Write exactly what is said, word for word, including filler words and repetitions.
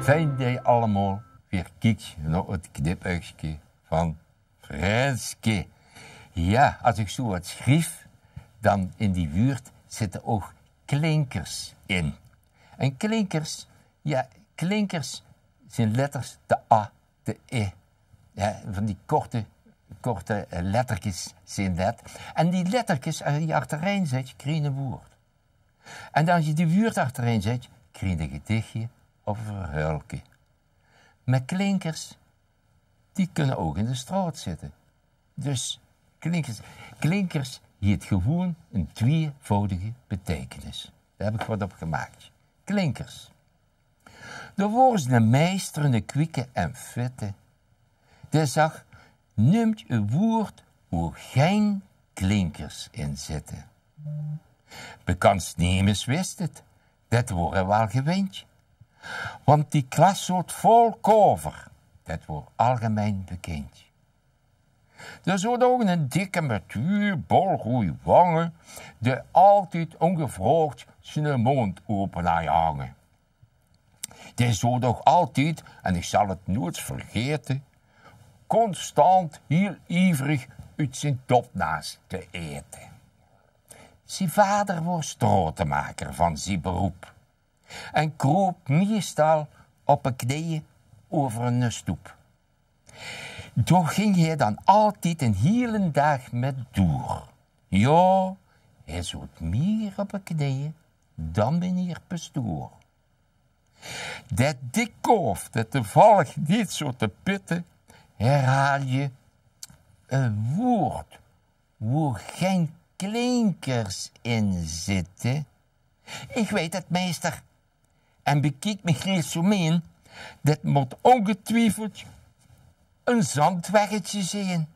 Fijn det geer allemaol weer kiekt nao het knipuigske van Frênske. Jao, as ich zoe get sjrief, dan in die wäörd zitte ouch klinkers in. En klinkers, jao, klinkers zeen letters, de a, de e. Jao, van die korte, korte, eh, letterkes zeen det. En die letterkes, es se die achterein zèts, kriege e wäörd. En es se die wäörd achterein zèts, kriege e gedichje of e verhäölke. Mer klinkers, die kinne ouch in de straot zitte. Dus klinkers, klinkers haet gewoen ein twieëvoudige beteikenis. Dao höb ich get op gemaak. Klinkers. Dao waor 'ne meister, 'ne kwieke en fitte. Dae zag: "Numt e wäörd woe gein klinkers in zitte." Bekans nemes wis 't, det waor waal gewindj. Want die klas zoot vol kaver, det waor algemein bekindj. D'r zoot ouch 'ne dikke mit twieë bolroej wange, dae altied ongevraogdj ziene móndj ope haaj hange. Dae zoot ouch altied, en ich zal 't noeits vergaete, constant hiel ievrig oet zien dopnaas te aete. Zien vader waor straotemaker van zie beroep en kroop meistal op de kneje euver 'ne stoep. Dao ging hae dan altied 'nen hielen daag mit door. Jao, hae zoot mieër op de kneje dan meneer pestoor. Det dikkaof det toevallig neet zoot te pitte, herhaaldje: "E wäörd woe gein klinkers in zitte." "Ich weit 't, meister. En bekiek mich neet zoe mieën. Det mót óngetwiefeldj e zandweggetje zieë."